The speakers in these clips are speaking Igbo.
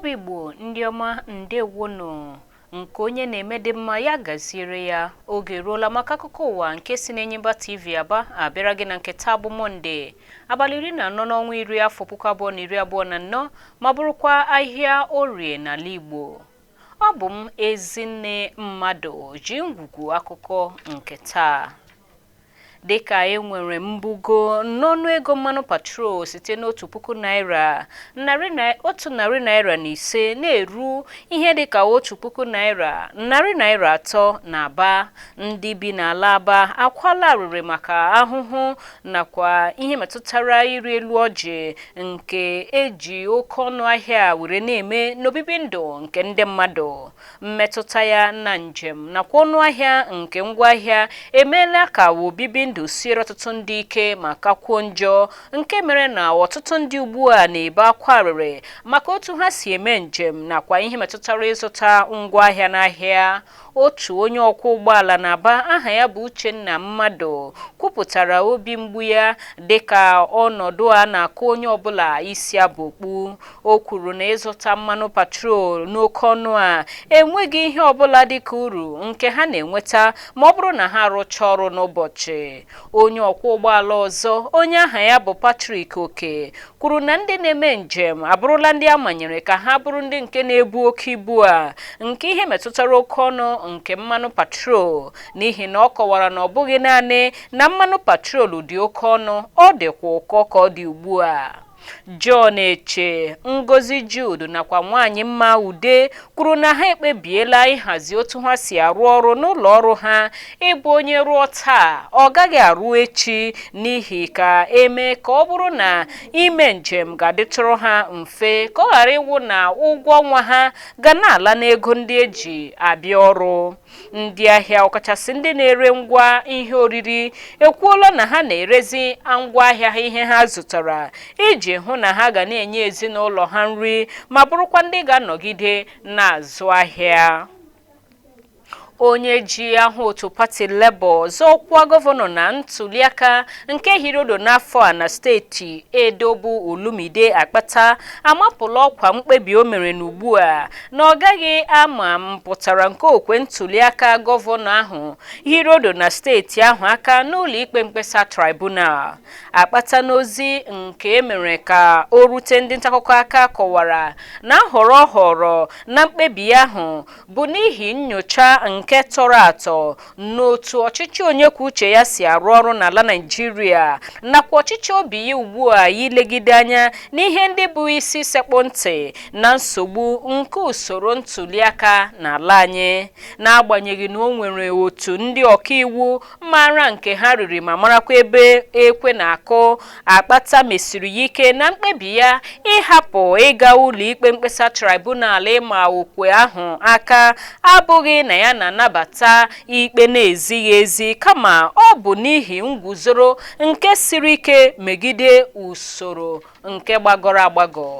Bụ Igbo ndị ọma, ndewonụ. Nke onye na-eme dị mma, ya gaziere ya. Oge eruola maka akụkọ ụwa nke si n'Enyimba TV Aba abịara gị na nke taa bụ Mọnde, abalị 14 n'ọnwa 10, afọ 2024, ma bụrụkwa ahịa Orie n'ala Igbo. Ọ bụ m, Ezinne Mmadụ, ji ngwugwu akụkọ nke taa. Dịka e nwere mbugo n'ọnụ ego mmanụ patrol site n'1,000 naira ₦105 na-eru ihe dịka ₦1,300 na Aba, ndị bi n'ala Aba akwala arịrị maka ahụhụ nakwa ihe metụtara ịrị elu ọjị nke eji oke ọnụ ahịa were na-eme n'obibi ndụ nke ndị mmadụ. Mmetụta ya na njem nakwa ọnụ ahịa nke ngwaahịa emeela ka obibi ndụ siere ọtụtụ ndị ike ma kakwuo njọ, nke mere na ọtụtụ ndị ugbu a na-ebe akwa arịrị maka otu ha si eme njem nakwa ihe metụtara ịzụta ngwaahịa n'ahịa. Otu onye ọkwọ ụgbọala na-Aba aha ya bụ Uchenna Mmadụ kwupụtara obi mgbu ya dịka ọnọdụ a na-akụ onye ọbụla isi abụkpu. O kwuru na ịzụta mmanụ patrol n'oke ọnụ a enweghị ihe ọbụla dịka uru nke ha na-enweta ma ọ bụrụ na ha rụchaa ọrụ n'ụbọchị. Onye ọkwọ ụgbọala ọzọ, onye aha ya bụ Patrick Oke, kwuru na ndị na-eme njem abụrụla ndị a manyere ka ha bụrụ ndị nke na-ebu oke ibu a nke ihe metụtara oke ọnụ nke mmanụ patrol, n'ihi na ọ kọwara na ọ bụghị naanị na mmanụ patrol dị oke ọnụ, ọ dịkwa ụkọ ka ọ dị ugbu a. John Eche, Ngozi Jude nakwa nwaanyị Mma Ude kwuru na ha ekpebiela ịhazi otu ha si arụ ọrụ n'ụlọ ọrụ ha, ịbụ onye rụọ taa ọ gaghị arụ echi, n'ihi ka eme ka ọ bụrụ na ime njem ga-adịtụrụ ha mfe, ka ọ ghara ịwụ na ụgwọ ọnwa ha ga na-ala n'ego ndị eji abịa ọrụ. Ndị ahịa, ọkachasị ndị na-ere ngwa ihe oriri, ekwuola na ha na-erezi ngwaahịa ha ihe ha zụtara iji hụ na ha ga na-enye ezinụlọ ha nri ma bụrụkwa ndị ga-anọgide na-azụ ahịa. Onye ji aha otu pati Labour zọọkwa gọvanọ na ntuliaka nke hirodo n'afọ a na steeti Edo bụ Olumide Akpata amapụla ọkwa mkpebi o mere n'ugbu a na ọ gaghị ama mpụtara nke okwe ntuliaka gọvanọ ahụ hirodo na steeti ahụ aka n'ụlọ ikpe mkpesa tribunal. Akpata, n'ozi nke emere ka o rute ndị ntaakụkọ aka, kọwara na nhọrọ họrọ na mkpebi ahụ bụ n'ihi nyocha nke tọrọ atọ n'otu ọchịchị onye kwuo uche ya si arụ ọrụ n'ala Naịjirịa nakwa ọchịchị obi ya ugbu a ilegide anya n'ihe ndị bụ isi sekpụ ntị na nsogbu nke usoro ntuliaka n'ala anyị. N'agbanyeghị na o nwere otu ndị ọkaiwu mara nke ha riri ma marakwa ebe ekwe na-akụ, Akpata mesiri ya ike na mkpebi ya ịhapụ ịga ụlọ ikpe mkpesa tribunal ịma okwe ahụ aka abụghị na ya na-anabata ikpe na-ezighị ezi, kama ọ bụ n'ihi nguzoro nke siri ike megide usoro nke gbagọrọ agbagọ.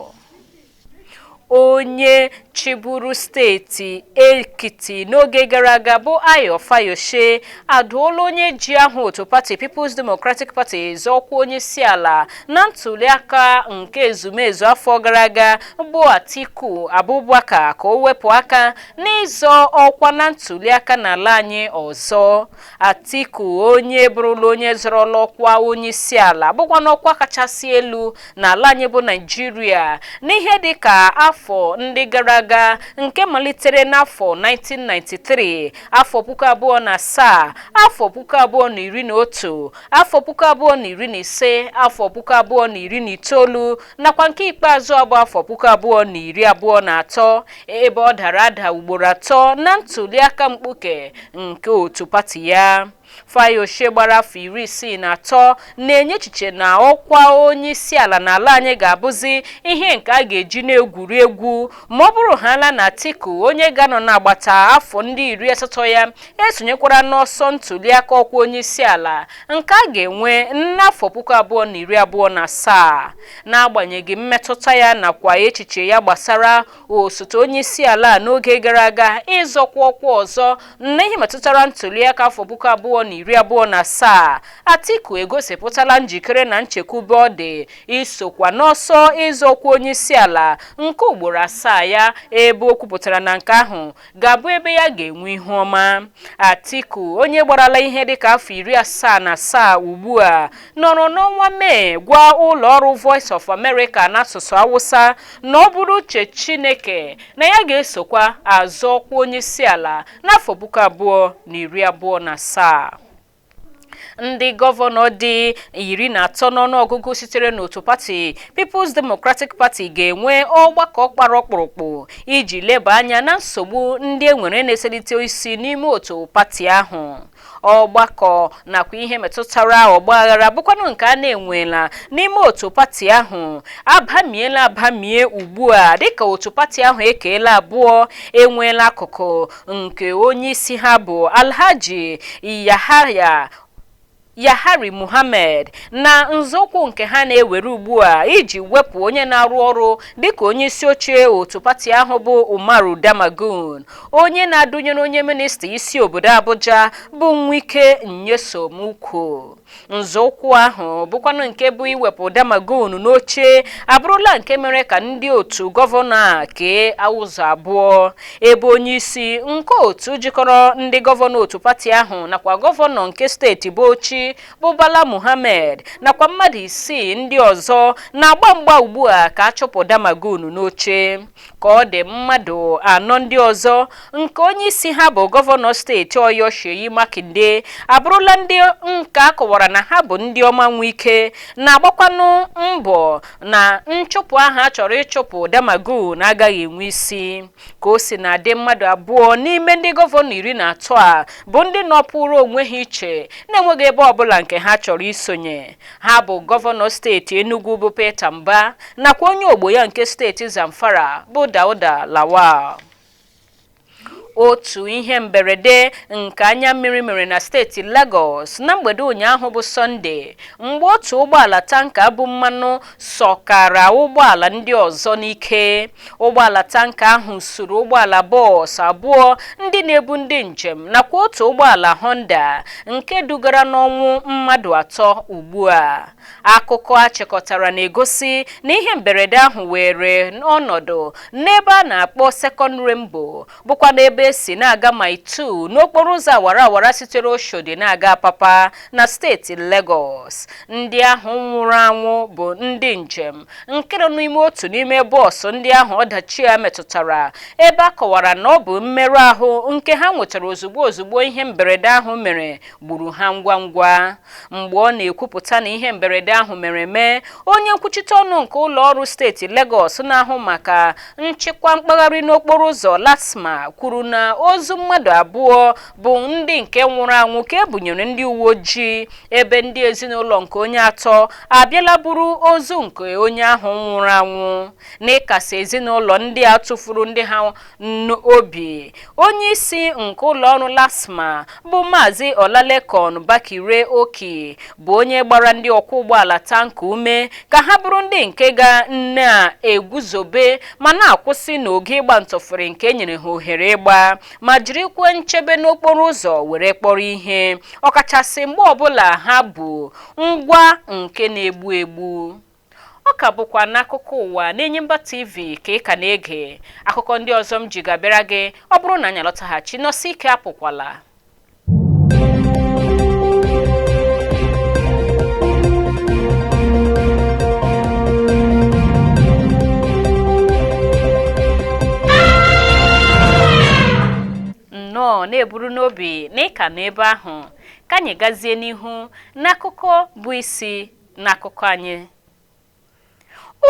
Onye chịburu steeti Ekiti n'oge gara aga bụ Ayo Fayose adụọla onye ji aha otu pati People's Democratic Party zọọkwa onye isi ala na ntuliaka nke ezumezu afọ gara aga bụ Atiku Abubakar ka o wepụ aka n'ịzọ ọkwa na ntuliaka n'ala anyị ọzọ. Atiku, onye bụrụla onye zọrọla ọkwa onye isi ala, bụkwa n'ọkwa kachasị elu n'ala anyị bụ Naịjirịa n'ihe dịka afọ ndị gara aga, nke malitere n'afọ 1993, afọ 2007, afọ 2011, afọ 2015, afọ 2019, nakwa nke ikpeazụ abụ afọ 2023, ebe ọ dara ada ugboro atọ na ntuliaka mkpuke nke otu pati ya. Fayose gbara afọ 63 na-enye echiche na ọkwa onye isi ala n'ala anyị ga-abụzi ihe nke a ga-eji na-egwuri egwu ma ọ bụrụ ha na Atiku, onye ga-anọ n'agbata afọ ndị 80 ya, esonyekwara n'ọsọ ntuliaka ọkwa onye isi ala nke a ga-enwe n'afọ 2027. N'agbanyeghị mmetụta ya nakwa echiche ya gbasara osote onye isi ala n'oge gara aga ịzọkwa ọkwa ọzọ na ihe metụtara ntuliaka afọ puku abụọ 2027, Atiku egosipụtala njikere na nchekwube ọ dị isokwa n'ọsọ ịzọkwa onyeisiala nke ugboro asaa ya, ebe o kwupụtara na nke ahụ ga-abụ ebe ya ga-enwe ihu ọma. Atiku, onye gbarala ihe dịka afọ 77 ugbu a, nọrọ n'ọnwa Mee gwa ụlọ ọrụ Voice of America n'asụsụ Awụsa na ọ bụrụ uche Chineke na ya ga-esokwa azọ ọkwa onyeisiala n'afọ 2027. Ndị gọvanọ dị 13 n'ọnụọgụgụ sitere n'otu pati People's Democratic Party ga-enwe ọgbakọ kpara ọkpụrụkpụ iji leba anya na nsogbu ndị enwere na-eselite isi n'ime otu pati ahụ. Ọgbakọ nakwa ihe metụtara ọgbaghara bụkwanụ nke a na-enwela n'ime otu pati ahụ abamiela abamie ugbu a, dịka otu pati ahụ ekeela abụọ. Enweela akụkụ nke onye isi ha bụ Alhaji Yahaya Yahari Muhammad na nzọụkwụ nke ha na-ewere ugbu a iji wepụ onye na-arụ ọrụ dịka onye isi oche otu pati ahụ bụ Umaru Damagun, onye na-adụnyere onye minista isi obodo Abuja bụ Nwike Nyesom Ukwu. Nzọụkwụ ahụ bụkwanụ nke bụ iwepụ Damagun n'oche abụrụla nke mere ka ndị otu gọvanọ a kee ụzọ abụọ, ebe onye isi nke otu jikọrọ ndị gọvanọ otu pati ahụ nakwa gọvanọ nke steeti Bauchi bụ Bala Muhammad nakwa mmadụ isii ndị ọzọ na-agba mgba ugbu a ka a chụpụ Damagun n'oche. Ka ọ dị, mmadụ anọ ndị ọzọ nke onye isi ha bụ gọvanọ steeti Ọyọ Seyi Makinde abụrụla ndị nke a kọwara na ha bụ ndị ọma Nwike na-agbakwanụ mbọ na nchụpụ ahụ a chọrọ ịchụpụ Damagun agaghị enwe isi. Ka o si na-adị, mmadụ abụọ n'ime ndị gọvanọ 13 a bụ ndị nọpụrụ onwe ha iche na-enweghị ebe ọbụla nke ha chọrọ isonye. Ha bụ gọvanọ steeti Enugu bụ Peter Mba nakwa onye ogbo ya nke steeti Zamfara bụ Dauda Lawal. Otu ihe mberede nke anya mmiri mere na steeti Lagos na mgbede ụnyaahụ bụ Sọnde, mgbe otu ụgbọala tanka bụ mmanụ sọkara ụgbọala ndị ọzọ n'ike. Ụgbọala tanka ahụ suru ụgbọala bọọsụ abụọ ndị na-ebu ndị njem nakwa otu ụgbọala Honda, nke dugara n'ọnwụ mmadụ atọ ugbu a. Akụkọ a chịkọtara na-egosi na ihe mberede ahụ were ọnọdụ n'ebe a na-akpọ Second Rainbow, bụkwa n'ebe esi na-aga Mile 2 n'okporo ụzọ awara awara sitere Oshodi na-aga Apapa na steeti Lagos. Ndị ahụ nwụrụ anwụ bụ ndị njem nke nọ n'ime otu n'ime bọọsụ ndị ahụ ọdachi a metụtara, ebe a kọwara na ọ bụ mmerụ ahụ nke ha nwetara ozugbo ozugbo ihe mberede ahụ mere gburu ha ngwa ngwa. Mgbe ọ na-ekwupụta na ihe mberede ahụ mere mee, onye nkwuchite ọnụ nke ụlọ ọrụ steeti Lagos na-ahụ maka nchịkwa mkpagharị n'okporo ụzọ LASTMA kwuru na ozu mmadụ abụọ bụ ndị nke nwụrụ anwụ ka e bunyere ndị uwe ojii, ebe ndị ezinụlọ nke onye atọ abịala buru ozu nke onye ahụ nwụrụ anwụ. N'ịkasị ezinụlọ ndị a tụfuru ndị ha n'obi, onye isi nke ụlọ ọrụ LASTMA bụ Maazị Olalekan Bakire Oki bụ onye gbara ndị ọkwọ ụgbọala tanka ume ka ha bụrụ ndị nke ga na-eguzobe ma na-akwụsị n'oge ịgba ntọfere nke e nyere ha ohere ịgba, ma jirikwa nchebe n'okporo ụzọ were kpọrọ ihe, ọkachasị mgbe ọbụla ha bụ ngwa nke na-egbu egbu. Ọ ka bụkwa n'akụkọ ụwa n'Enyimba TV ka ị ka na-ege. Akụkọ ndị ọzọ m ji ga-abịara gị ọ bụrụ na anyị alọtaghachi. Nọsị ike, apụkwala. Nnọọ na-eburu n'obi na ịka n'ebe ahụ ka anyị gazie n'ihu n'akụkọ bụ isi n'akụkọ anyị.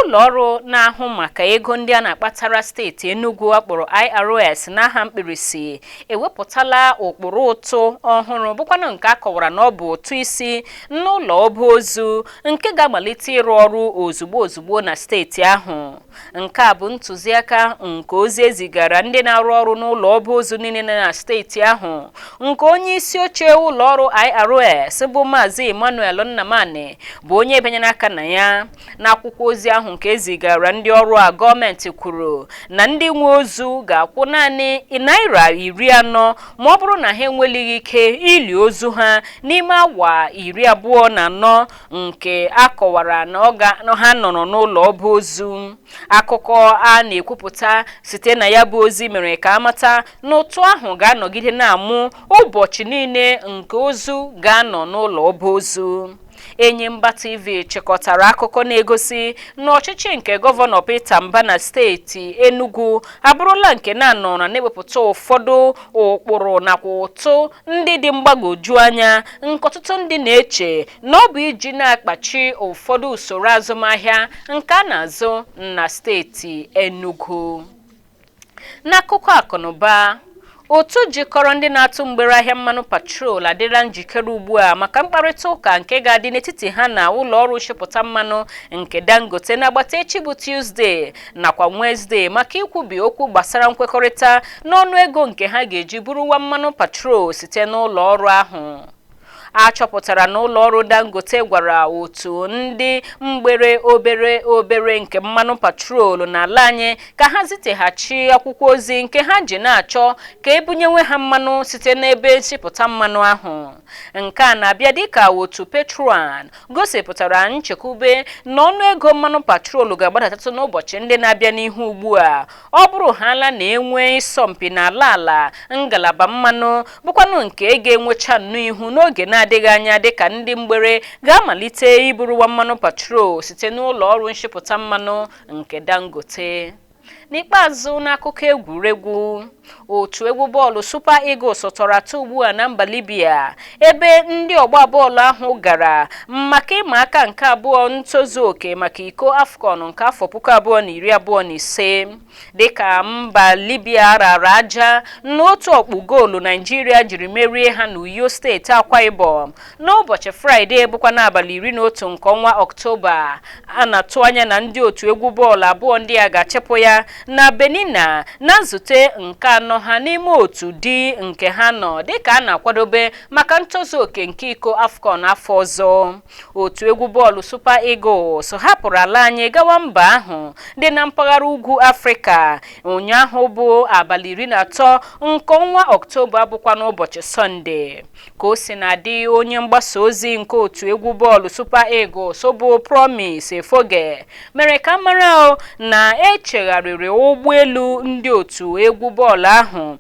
Ụlọ ọrụ na-ahụ maka ego ndị a na-akpatara steeti Enugu akpọrọ IRS n'aha mkpirisi ewepụtala ụkpụrụ ụtụ ọhụrụ, bụkwanụ nke a kọwara na ọ bụ ụtụ isi n'ụlọ ọba ozu, nke ga-amalite ịrụ ọrụ ozugbo ozugbo na steeti ahụ. Nke a bụ ntụziaka nke ozi ezigara ndị na-arụ ọrụ n'ụlọ ọba ozu niile na steeti ahụ, nke onye isi oche ụlọ ọrụ IRS bụ Maazị Emmanuel Nnamani bụ onye bịanyere aka na ya. N'akwụkwọ ozi ahụ ahụ nke ezigara ndị ọrụ a, gọọmenti kwuru na ndị nwe ozu ga-akwụ naanị naira 40 ma ọ bụrụ na ha enwelighị ike ili ozu ha n'ime awa 24 nke a kọwara na ha nọrọ n'ụlọ ọba ozu. Akụkọ a na-ekwupụta site na ya bụ ozi mere ka amata na ụtụ ahụ ga-anọgide na-amụ ụbọchị niile nke ozu ga-anọ n'ụlọ ọba ozu. Enyimba TV chịkọtara akụkọ na-egosi na ọchịchị nke Gọvanọ Peter Mba na steeti Enugu abụrụla nke na-anọrọ na-ewepụta ụfọdụ ụkpụrụ nakwa ụtụ ndị dị mgbagwoju anya nke ọtụtụ ndị na-eche na ọ bụ iji na-akpachi ụfọdụ usoro azụmahịa nke a na-azụ na steeti Enugu. N'akụkọ akụnụba, otu jikọrọ ndị na-atụ mgbere ahịa mmanụ patrol adịla njikere ugbu a maka mkparịta ụka nke ga-adị n'etiti ha na ụlọ ọrụ nchịpụta mmanụ nke Dangote n'agbata echi bụ Tuesday nakwa Wednesday maka ikwubi okwu gbasara nkwekọrịta n'ọnụ ego nke ha ga-eji buruwa mmanụ patrol site n'ụlọ ọrụ ahụ. A chọpụtara na ụlọ ọrụ Dangote gwara otu ndị mgbere obere obere nke mmanụ patrol n'ala anyị ka ha ziteghachi akwụkwọ ozi nke ha ji na-achọ ka ebunyewe ha mmanụ site n'ebe nsipụta mmanụ ahụ. Nke a na-abịa dịka otu Petron gosipụtara nchekwube na ọnụego mmanụ patrol ga-agbadatatu n'ụbọchị ndị na-abịa n'ihu ugbu a, ọ bụrụ haala na enwe ịsọmpi n'ala ala ngalaba mmanụ bụkwanụ nke ga-enwecha nnọọ ihu n'oge na-adịghị anya, dịka ndị mgbere ga-amalite iburuwa mmanụ patrol site n'ụlọ ọrụ nshipụta mmanụ nke Dangote. N'ikpeazụ, n'akụkọ egwuregwu, otu egwu bọọlụ Super Eagles tọrọ atọ ugbu a na mba Libya, ebe ndị ọgba bọọlụ ahụ gara maka ịma aka nke abụọ ntozu oke maka iko AFCON nke afọ 2025, dịka mba Libya rara aja n'otu ọkpụ goolu Naijiria jiri merie ha n'Uyo, steeti Akwa Ibom, n'ụbọchị Fraịde, bụkwa n'abalị 11 nke ọnwa Ọktoba. A na-atụ anya na ndị otu egwu bọọlụ abụọ ndị a ga-achịpụ ya na Benin na nzute nke anọ ha n'ime otu dị nke ha nọ, dịka a na-akwadobe maka ntozu oke nke iko AFCON afọ ọzọ. Otu egwu bọọlụ Super Eagles hapụrụ ala anyị gawa mba ahụ dị na mpaghara ugwu Afrịka ụnyaahụ bụ abalị 13 nke ọnwa Ọktoba, bụkwa n'ụbọchị Sọnde. Ka o si na-adị, onye mgbasa ozi nke otu egwu bọọlụ Super Eagles bụ Promise Efoge mere ka mara na echegharịrị ụgbọelu ndị otu egwu bọọlụ ahụ,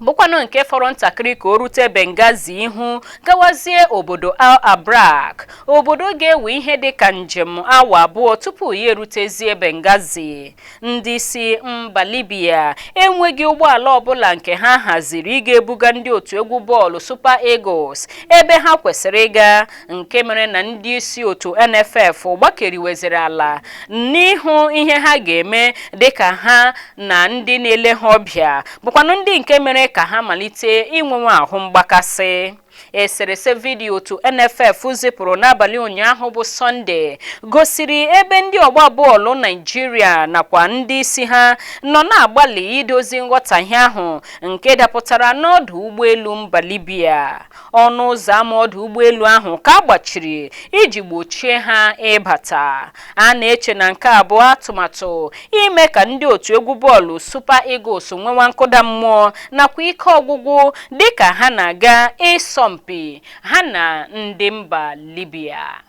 bụkwanụ nke fọrọ ntakịrị ka o rute Benghazi ihu, gawazie obodo Al Abrak, obodo ga-ewe ihe dịka njem awa 2 tupu ya erutezie Benghazi. Ndị si mba Libya enweghị ụgbọala ọbụla nke ha haziri ịga-ebuga ndị otu egwu bọọlụ Super Eagles ebe ha kwesịrị ịga, nke mere na ndị isi otu NFF gbakeriweziri ala n'ihu ihe ha ga-eme, dịka ha na ndị na-ele ha ọbịa bụkwanụ ndị nke mere ka ha malite inwenwe ahụ mgbakasị. Eserese vidiyo otu NFF zipụrụ n'abalị ụnyaahụ bụ Sọnde gosiri ebe ndị ọgba bọọlụ Naịjirịa nakwa ndị isi ha nọ na-agbalị idozi nghọtahie ahụ nke dapụtara n'ọdụ ụgbọelu mba Libya. Ọnụ ụzọ ámá ọdụ ụgbọelu ahụ ka a gbachiri iji gbochie ha ịbata. A na-eche na nke a bụ atụmatụ ime ka ndị otu egwu bọọlụ Super Eagles nwewa nkụda mmụọ nakwa ike ọgwụgwụ, dịka ha na-aga ịsọmpi ha na ndị mba Libya.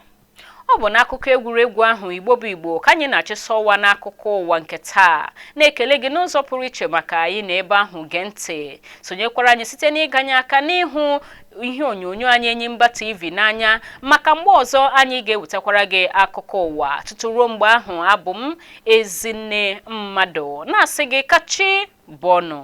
Ọ bụ n'akụkọ egwuregwu ahụ, Igbo bụ Igbo, ka anyị na-achịsa ọwa n'akụkọ ụwa nke taa, na-ekele gị n'ụzọ pụrụ iche maka anyị na ebe ahụ gee ntị. Sonyekwara anyị site n'ịganye aka n'ihu ihe onyonyo anyị Enyimba TV n'anya maka mgbe ọzọ anyị ga-ewetakwara gị akụkọ ụwa. Tutu ruo mgbe ahụ, abụ m Ezinne Mmadụ na-asị gị kachi bọnụ.